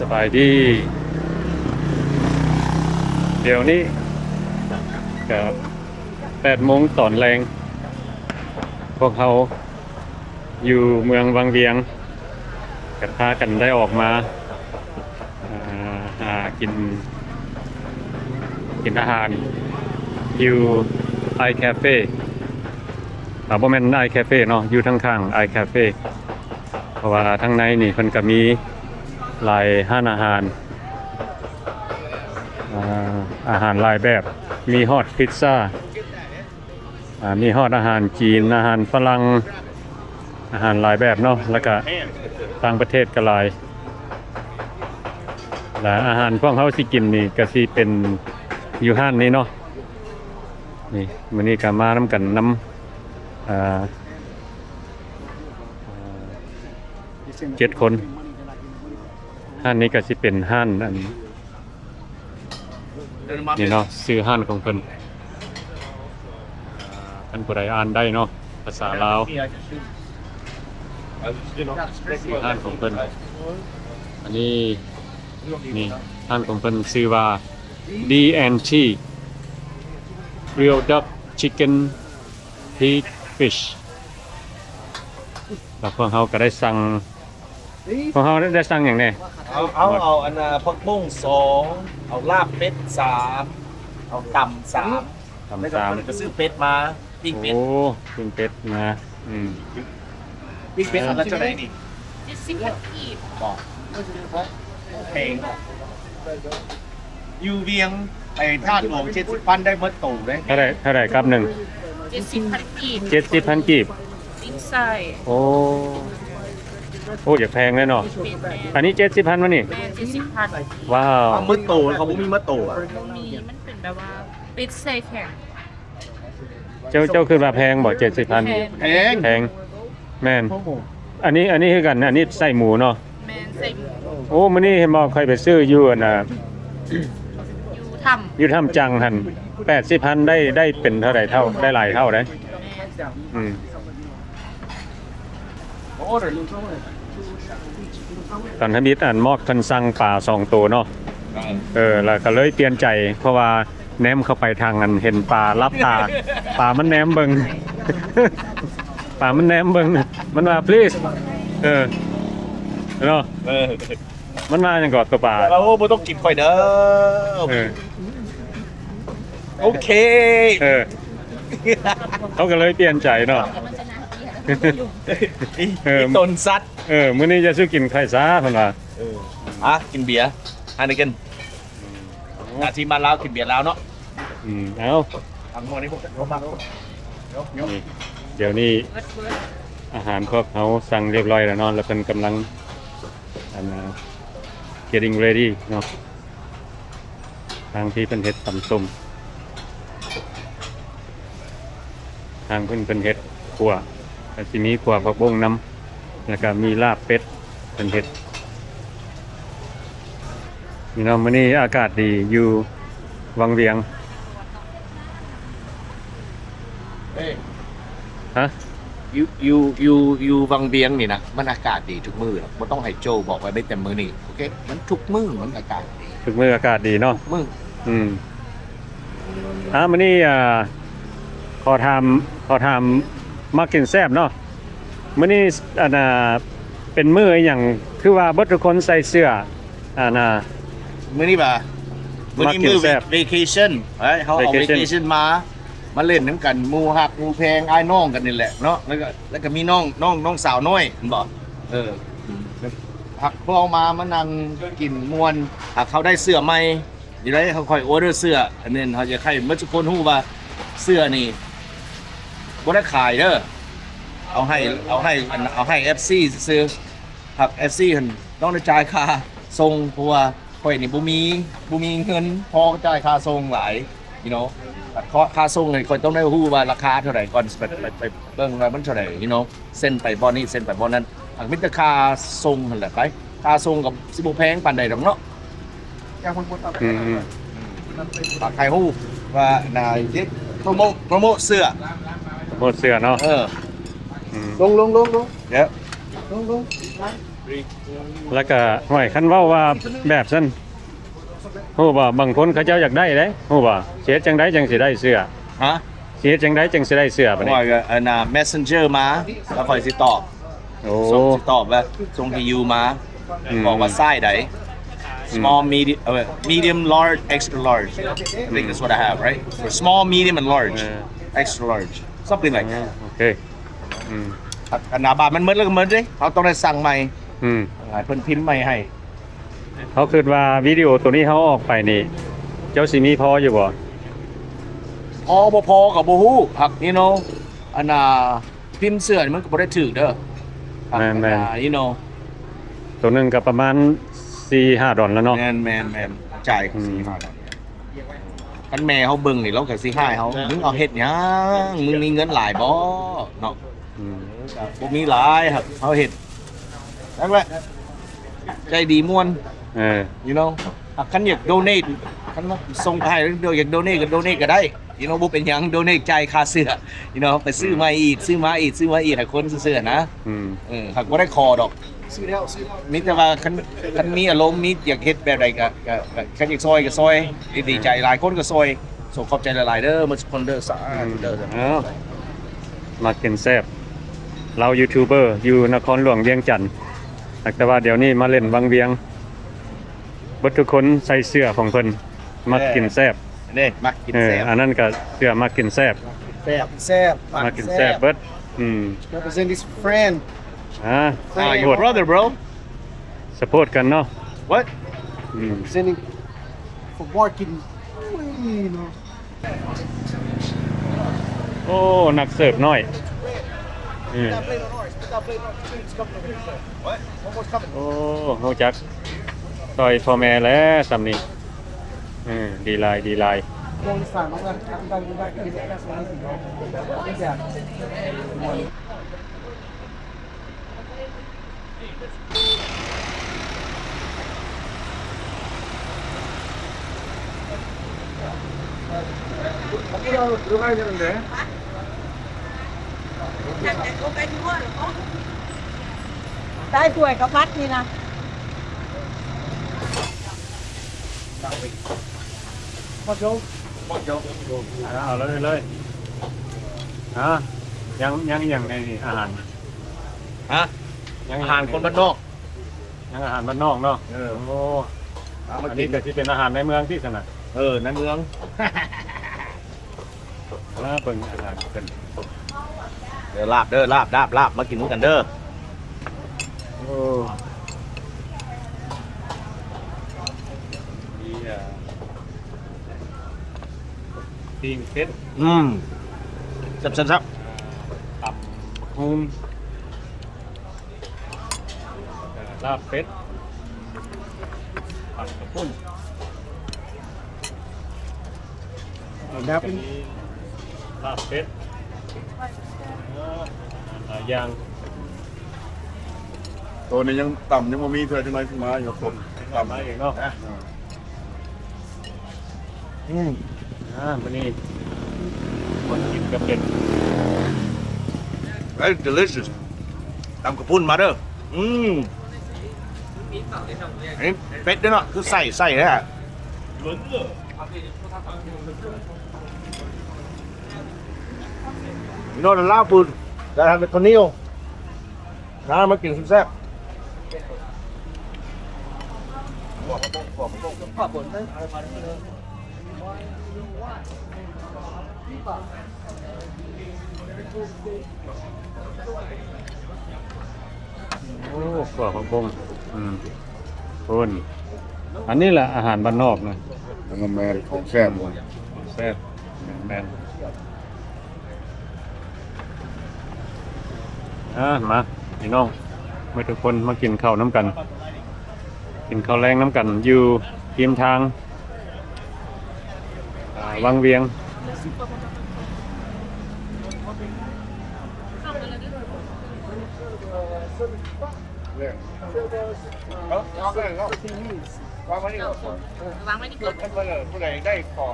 ສະບາຍດີ ດຽວນີ້ກະແປດໂມງຕອນແລງ ພວກເຮົາຢູ່ເມືອງວັງວຽງ ກະພາກັນໄດ້ອອກມາ ອ່າ ຫາກິນ ກິນອາຫານຢູ່ Eye Cafe ອ່າ ບໍ່ແມ່ນ Eye Cafe ເນາະ ຢູ່ທາງຂ້າງ Eye Cafe ເພາະວ່າທາງໃນນີ້ເພິ່ນກະມີຫຼາຍຮ້ານອາຫານ ອ່າ ອາຫານຫຼາຍແບບ ມີຮອດພິດຊາ ອ່າ ມີຮອດອາຫານຈີນ ອາຫານຝຣັ່ງ ອາຫານຫຼາຍແບບເນາະ ແລ້ວກະຕ່າງປະເທດກະຫຼາຍ ແລະ ອາຫານພວກເຮົາຊິກິນນີ້ກະຊິເປັນຢູ່ຮ້ານນີ້ເນາະ ນີ້ ມື້ນີ້ກະມານຳກັນນຳ ອ່າ ເຈັດຄົນ ຮ້ານນີ້ກະຊິເປັນຮ້ານອັນ ນີ້ເນາະ ຊື່ຮ້ານຂອງເພິ່ນ ຄັນຜູ້ໃດອ່ານໄດ້ເນາະ ພາສາລາວ ຊື່ຮ້ານຂອງເພິ່ນ ອັນນີ້ ນີ້ ຮ້ານຂອງເພິ່ນຊື່ວ່າ D and T Grilled Duck Chicken Pig Fish ແລ້ວພວກເຮົາກະໄດ້ສັ່ງ ພວກເຮົາໄດ້ສັ່ງຫຍັງແດ່? ເອົາ ເອົາ ເອົາອັນນ່າ ຜັກບົ້ງສອງ ເອົາລາບເປັດສາມ ເອົາຕຳສາມ ຕຳສາມ ແລ້ວກະເພິ່ນກະຊື້ເປັດມາ ປີ້ງເປັດ ໂອ້ ປີ້ງເປັດມາ ອືມ ປີ້ງເປັດອັນລະເທົ່າໃດນີ້? ເຈັດສິບພັນກີບ ບໍ່ ແພງ ຢູ່ວຽງໄປທາດຫຼວງ ເຈັດສິບພັນໄດ້ໝົດໂຕເດ້ ເທົ່າໃດ ເທົ່າໃດກັບໜຶ່ງ? ເຈັດສິບພັນກີບ ເຈັດສິບພັນກີບ ຕີນໄສ້ ໂອ້ ໂອ້ ຢາກແພງເລີຍເນາະ ແມ່ນໆ ອັນນີ້ເຈັດສິບພັນວະນີ້? ແມ່ນ ເຈັດສິບພັນ ວ້າວ ໝົດໂຕ ເຂົາບໍ່ມີໝົດໂຕຫວາ? ບໍ່ມີ ມັນເປັນແບບວ່າເປັດໄສ້ແຂງ ເຈົ້າ ເຈົ້າຄິດວ່າແພງບໍ່ ເຈັດສິບພັນ? ແພງ ແພງ ແພງ ແມ່ນ ໂອ້ໂຫ ອັນນີ້ ອັນນີ້ຄືກັນ ອັນນີ້ໄສ້ໝູເນາະ ແມ່ນ ໄສ້ໝູ ໂອ້ ມື້ນີ້ເຫັນບໍ່ ຂ້ອຍໄປຊື້ຢູ່ອັນນ່າ ຢູ່ຖ້ຳ ຢູ່ຖ້ຳຈັງຫັ້ນ ແປດສິບພັນ ໄດ້ ໄດ້ເປັນເທົ່າໃດເທົ່າ ໄດ້ຫຼາຍເທົ່າເດ້ ແມ່ນ ອືມ ຕອນທຳອິດອັນມອກເພິ່ນສັ່ງປາສອງໂຕເນາະ ເອີ ແລ້ວກະເລີຍປ່ຽນໃຈ ເພາະວ່າແນມເຂົ້າໄປທາງອັນເຫັນປາ ຫຼັບຕາ ປາມັນແນມເບິ່ງ ປາມັນແນມເບິ່ງ ມັນວ່າ please ເອີ ເນາະ ເອີ ມັນວ່າຫຍັງເກາະໂຕປາ ໂອ້ ບໍ່ຕ້ອງກິນຂ້ອຍເດີ ເອີ ໂອເຄ ເອີ ເຮົາກະເລີຍປ່ຽນໃຈເນາະ ເອີ ອີ່ຕົນສັດ ເອີ ມື້ນີ້ຢ່າສູ່ກິນຂ້ອຍຊາ ເພິ່ນວ່າ ເອີ ອ່ະ ກິນເບຍ Heineken ອືມ ໜ້າທີ່ມາລາວກິນເບຍລາວເນາະ ອືມ ເອົາ ທາງຫົວນີ້ພວກເຮົາມາ ນີ້ ດຽວນີ້ອາຫານພວກເຮົາສັ່ງຮຽບຮ້ອຍແລ້ວເນາະ ແລ້ວເພິ່ນກຳລັງ ອັນ getting ready ເນາະ ທາງພີ້ເພິ່ນເຮັດຕຳສົ້ມ ທາງເພິ່ນ ເພິ່ນເຮັດຂົ້ວ ກະຊິມີຂົ້ວຜັກບົ້ງນຳ ແລ້ວກະມີລາບເປັດເພິ່ນເຮັດ ພີ່ນ້ອງ ມື້ນີ້ອາກາດດີຢູ່ວັງວຽງ ຮະ ຢູ່ ຢູ່ ຢູ່ ຢູ່ວັງວຽງນີ້ນະ ມັນອາກາດດີທຸກມື້ ບໍ່ຕ້ອງໃຫ້ໂຈ້ບອກວ່າມີແຕ່ມື້ນີ້ ໂອເຄ ມັນທຸກມື້ມັນອາກາດດີ ທຸກມື້ອາກາດດີເນາະ ມື້ ອືມ ອ່າ ມື້ນີ້ ອ່າ ຂໍຖາມ ຂໍຖາມ ມັກກິນແຊບເນາະ ມື້ນີ້ ອັນນ່າ ເປັນມື້ອີ່ຫຍັງ ຄືວ່າເບິດທຸກຄົນໃສ່ເສື້ອ ອັນນ່າ ມື້ນີ້ຫວາ ມື້ນີ້ມື້ vacation ເອີຍ ເຮົາເອົາ vacation ມາ ມາຫຼິ້ນນຳກັນ ໝູ່ຮັກໝູ່ແພງ ອ້າຍນ້ອງກັນນີ້ແຫຼະເນາະ ແລ້ວກະ ແລ້ວກະມີນ້ອງ ນ້ອງ ນ້ອງສາວນ້ອຍ ແມ່ນບໍ່ ເອີ ຮັກພວກມາ ມານັ່ງກິນມ່ວນ ຫາກເຂົາໄດ້ເສື້ອໃໝ່ ຢູ່ໃດ ເຮົາຄ່ອຍອໍເດີເສື້ອ ອັນນີ້ເຮົາຢາກໃຫ້ໝົດທຸກຄົນຮູ້ວ່າເສື້ອນີ້ບໍ່ໄດ້ຂາຍເດີ ເອົາໃຫ້ ເອົາໃຫ້ ເອົາໃຫ້ເອັຟຊີຊື່ໆ ຫາກເອັຟຊີຫັ້ນຕ້ອງໄດ້ຈ່າຍຄ່າສົ່ງ ເພາະວ່າຂ້ອຍນີ້ບໍ່ມີ ບໍ່ມີເງິນພໍຈ່າຍຄ່າສົ່ງຫຼາຍ you know ຄ່າສົ່ງນີ້ຂ້ອຍຕ້ອງໄດ້ຮູ້ວ່າລາຄາເທົ່າໃດກ່ອນ ໄປ ໄປ ໄປເບິ່ງວ່າມັນເທົ່າໃດ you know ເຊັນໄປບ່ອນນີ້ ເຊັນໄປບ່ອນນັ້ນ ອາ ມີແຕ່ຄ່າສົ່ງຫັ້ນແຫຼະໄປ ຄ່າສົ່ງກະຊິບໍ່ແພງປານໃດດອກເນາະ ອືມ ຝາກໃຫ້ຮູ້ວ່ານາຍເຮັດໂປຣໂມດ ໂປຣໂມດເສື້ອ ໂປຣໂມດເສື້ອເນາະ ເອີ ອືມ ລົງ ລົງ ລົງ ລົງ ດຽວ ລົງ ລົງ ແລ້ວກະ ຫ້ວຍ ຄັນເວົ້າວ່າແບບຊັ້ນ ຮູ້ບໍ່? ບາງຄົນເຂົາເຈົ້າຢາກໄດ້ເດ້ ຮູ້ບໍ່? ຊິເຮັດຈັ່ງໃດຈັ່ງຊິໄດ້ເສື້ອ? ຮະ? ຊິເຮັດຈັ່ງໃດຈັ່ງຊິໄດ້ເສື້ອບາດນີ້? ຂ້ອຍກໍ ອັນນ່າ messenger ມາ ແລ້ວຂ້ອຍຊິຕອບ. ໂອ້ ສົ່ງ ຊິຕອບວ່າ ສົ່ງທີ່ຢູ່ມາ ອືມ ບອກວ່າໄຊໃດ? ອືມ small medium ເອີ medium large extra large. I think that's what I have, right? Small medium and large, ເອີ extra large, something like that. ໂອເຄ ອືມ ອັນນ່າ ບາດມັນໝົດແລ້ວກໍໝົດເດ້ ເຮົາຕ້ອງໄດ້ສັ່ງໃໝ່ ອືມ ໃຫ້ເພິ່ນພິມໃໝ່ໃຫ້. ເຮົາຄິດວ່າວິດີໂອໂຕນີ້ເຮົາອອກໄປນີ້ ເຈົ້າຊິມີພໍຢູ່ບໍ່? ພໍບໍ່ພໍກໍບໍ່ຮູ້ ຫາກ you know ອັນນ່າ ພິມເສື້ອນີ້ມັນກໍບໍ່ໄດ້ຖືກເດີ. ແມ່ນໆ ອັນນ່າ you know ໂຕໜຶ່ງກໍປະມານສີ່ຫ້າດອນແລ້ວເນາະ. ແມ່ນໆໆ ຈ່າຍ ອືມ ສີ່ຫ້າດອນ. ຄັນແມ່ເຮົາເບິ່ງນີ້ ລາວກໍຊິຮ້າຍເຮົາ ມຶງເອົາເຮັດຫຍັງ? ມຶງມີເງິນຫຼາຍບໍ່? ເນາະ ອືມ ກໍບໍ່ມີຫຼາຍ ຫາກເຮົາເຮັດ ຈັ່ງແຫຼະ ໃຈດີມ່ວນ ເອີ you know ຫາກຄັນຢາກ donate ຄັນວ່າສົ່ງໄປໃຫ້ ຢາກ donate ກໍ donate ກໍໄດ້ you know ບໍ່ເປັນຫຍັງ donate ຈ່າຍຄ່າເສື້ອ you know ໄປຊື້ ອືມ ໃໝ່ອີກ ຊື້ມາອີກ ຊື້ມາອີກ ໃຫ້ຄົນຊື່ໆນະ ອືມ ເອີ ຫາກບໍ່ໄດ້ຂໍດອກ ຊື້ແລ້ວ ຊື້ແລ້ວ ມີແຕ່ວ່າຄັນ ຄັນມີອາລົມ ມີຢາກເຮັດແບບໃດກໍ ກໍ ກໍ ຄັນຢາກຊ່ອຍກໍຊ່ອຍ ດີ ດີໃຈ ຫຼາຍຄົນກໍຊ່ອຍ. ໂຊ ຂອບໃຈຫຼາຍໆເດີ ໝົດທຸກຄົນເດີ ສາທຸເດີ. ເອົ້າ ມັກກິນແຊບ ລາວຢູທູບເບີຢູ່ນະຄອນຫຼວງວຽງຈັນ ແຕ່ວ່າດຽວນີ້ມາເຫຼັ້ນວັງວຽງ ເບິດທຸກຄົນໃສ່ເສື້ອຂອງເພິ່ນ ມັກກິນແຊບ ເດ້ ມັກກິນແຊບ ເອີ ອັນນັ້ນກໍເສື້ອມັກກິນແຊບ ແຊບ ແຊບ ມັກກິນແຊບເບິດ ອືມ represent his friend. ອ່າ brother bro. Support ກັນເນາະ. What? ອືມ representing for Markin. ໂອ້ ນັກເສີບນ້ອຍ ອືມ ໂອ້ ຮູ້ຈັກຊ່ອຍພໍ່ແມ່ແລ້ວຊ່ຳນີ້ ເອີ ດີຫຼາຍ ດີຫຼາຍ. ໄດ້ຖ້ວຍກັບບັດນີ້ນະ. ເອົາເລີຍ ເລີຍ ຮະ ຍັງ ຍັງອີ່ຫຍັງໃນນີ້ ອາຫານ ຮະ ຍັງ ອາຫານຄົນບ້ານນອກ ຍັງອາຫານບ້ານນອກເນາະ ເອີ ໂອ້ ອັນນີ້ກໍຊິເປັນອາຫານໃນເມືອງຕິຊັ້ນນະ ເອີ ໃນເມືອງ ມາເບິ່ງອາຫານກັນ ເດີ ລາບເດີ ລາບ ລາບ ລາບ ມາກິນນຳກັນເດີ ໂອ້ ມີ ອ່າ ປີ້ງເປັດ ອືມ ແຊບໆໆ ອ່າ ຕຳບັກຫຸ່ງ ອ່າ ລາບເປັດ ຕຳກະປຸ້ນ ລາບເປັດ ເອີ ຫຼາຍຢ່າງ ໂຕນີ້ຍັງ ຕຳຍັງບໍ່ມີເທື່ອ ຈັກໜ້ອຍຊິມາຢູ່ ຕຳ ມາອີກເນາະ ອ່າ ອືມ ອ່າ ມື້ນີ້ຄົນກິນກໍເປັນ Very delicious. ຕຳກະປຸ້ນມາເດີ ອືມ ອັນນີ້ເປັດເດ້ເນາະ ຄືໃສ່ ໃສ່ແທ້ ໂນ່ນລາວປຸ້ນ ໄດ້ທັນເປັນເຂົ້າໜຽວ ນາມາກິນແຊບໆ ໂອ້ ຂົ້ວຜັກບົ້ງ ອືມ ໂອ້ ອັນນີ້ແຫຼະອາຫານບ້ານນອກນະ ແມ່ນຂອງແຊບ ຂອງແຊບ ແມ່ນໆ. ອ່າ ມາພີ່ນ້ອງ ມາທຸກຄົນ ມາກິນເຂົ້ານຳກັນ ກິນເຂົ້າແລງນຳກັນ ຢູ່ລິມທາງ ອ່າ ວັງວຽງ ວາງໄວ້ນີ້ກ່ອນ ໄດ້ຂໍ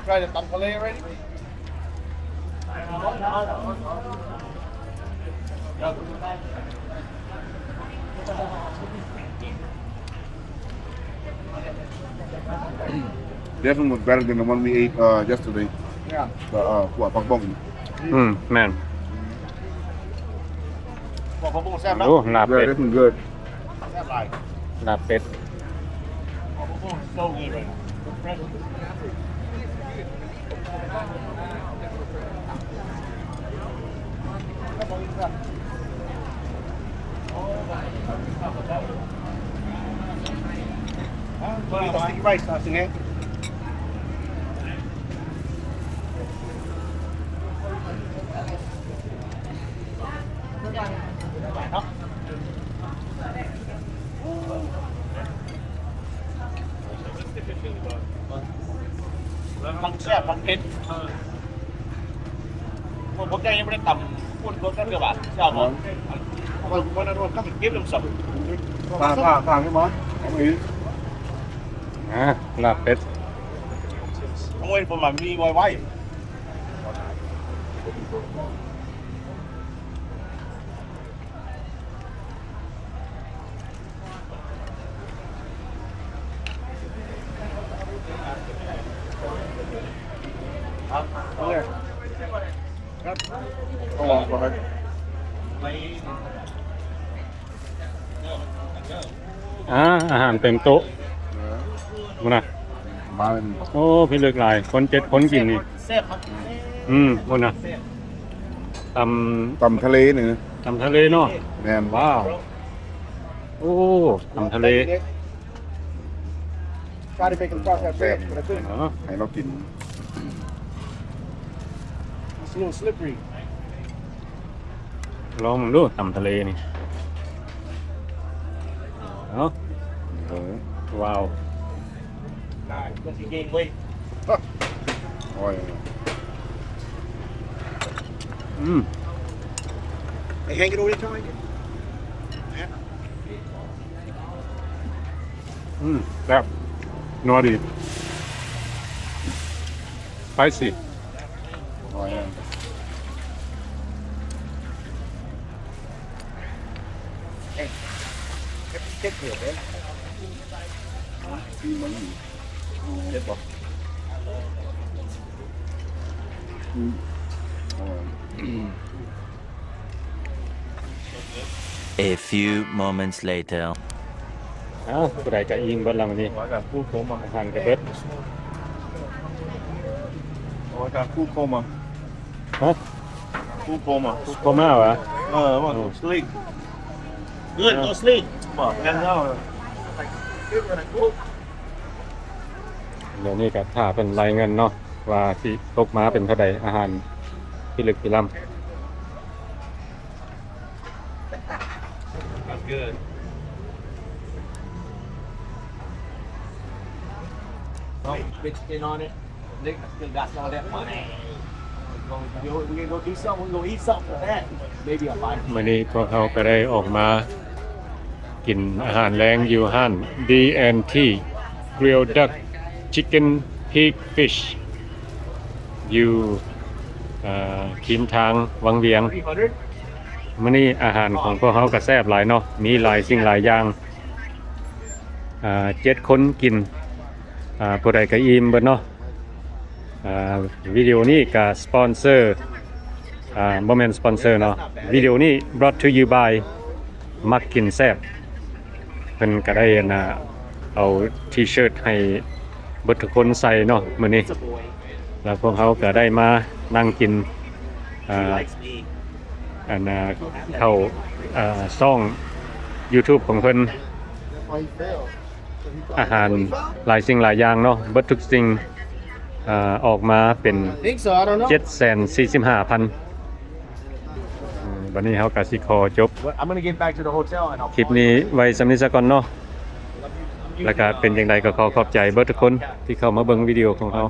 Try the ຕຳທະເລ already? This one was better than the one we ate, uh, yesterday. Yeah. The, uh, ຂົ້ວຜັກບົ້ງ. ອືມ ແມ່ນ. ຂົ້ວຜັກບົ້ງແຊບເນາະ. ໂອ້ ລາບເປັດ. Yeah, this one good. ລາບເປັດ. ມັນແຊບ ມັນເຜັດ ພວກໃຫຍ່ຍັງບໍ່ໄດ້ຕຳ ຄົນລົດກັນເທື່ອບາດ ເຈົ້າບໍ່? ເອົາ ເອົາ ເອົາ ເກັບລົງສັບ ຕາ ຕາ ຕາ ໃຫ້ໝົດ ເອົາໄປ ອ່າ ລາບເປັດ ໂອ້ຍ ປະມານມີໄວໆ. Go on, go ahead. ອາ ອາຫານເຕັມໂຕະ ເອີ ພຸ້ນນະ ມາເປັນ ໂອ້ ພິລຶກຫຼາຍ ຄົນເຈັດຄົນກິນນີ້ ແຊບ ອືມ ພຸ້ນນະ ຕຳ ຕຳທະເລນີ້ ຕຳທະເລເນາະ ແມ່ນ ວ້າວ ໂອ້ ຕຳທະເລ Try to make it across that bridge, but I couldn't. ເນາະ ໃຫ້ລາວກິນ It's a little slippery. ລອງເບິ່ງດູ ຕຳທະເລນີ້ ເອົາ ເອີ ວ້າວ ໂອ້ຍ ອືມ They hang it over the time. ອືມ ແຊບ ນົວດີ spicy. ເຈັບບໍ່? ອືມ ອືມ. A few moments later. ເອົ້າ ຜູ້ໃດກະອີ່ມເບິດລະມື້ນີ້ ອາຫານກະເບິດ ຮະ Full coma. Full coma ຫວາ? ເອີ sleep. Good, go sleep. ດຽວນີ້ກະຖ້າເພິ່ນລາຍງານເນາະ ວ່າຊິຕົກມາເປັນເທົ່າໃດ ອາຫານພິລຶກພິລຳ. That's good. Well, bitch, in on it. Nick, I still got some of that money. We gonna go do something. We gonna eat something for that. Maybe I'll buy. ມື້ນີ້ພວກເຮົາກະໄດ້ອອກມາກິນອາຫານແລງຢູ່ຮ້ານ D and T Grill Duck Chicken Pig Fish ຢູ່ ເອີ ທິມທາງວັງວຽງ. ມື້ນີ້ອາຫານຂອງພວກເຮົາກະແຊບຫຼາຍເນາະ ມີຫຼາຍສິ່ງຫຼາຍຢ່າງ ເຈັດຄົນກິນ ຜູ້ໃດກະອີ່ມເບິດເນາະ. ວິດີໂອນີ້ກະສະປອນເຊີ ບໍ່ແມ່ນສະປອນເຊີເນາະ ວິດີໂອນີ້ brought to you by ມັກກິນແຊບ. ເພິ່ນກະໄດ້ ອັນນ່າ ເອົາທີເຊີດໃຫ້ເບິດທຸກຄົນໃສ່ເນາະມື້ນີ້ ແລ້ວພວກເຮົາກະໄດ້ມານັ່ງກິນ ເອີ ອັນນ່າ ເຂົ້າ ເອີ ຊ່ອງຢູທູບຂອງເພິ່ນ ອາຫານຫຼາຍສິ່ງຫຼາຍຢ່າງເນາະ ເບິດທຸກສິ່ງ ເອີ ອອກມາເປັນ ເຈັດແສນສີ່ສິບຫ້າພັນ. ອືມ ບັດນີ້ເຮົາກະຊິຂໍຈົບ I'm gonna get back to the hotel and I'll ຄລິບນີ້ໄວ້ສ່ຳນີ້ສາກ່ອນເນາະ ແລ້ວກະເປັນຈັ່ງໃດກະຂໍຂອບໃຈເບິດທຸກຄົນທີ່ເຂົ້າມາເບິ່ງວິດີໂອຂອງເຮົາ.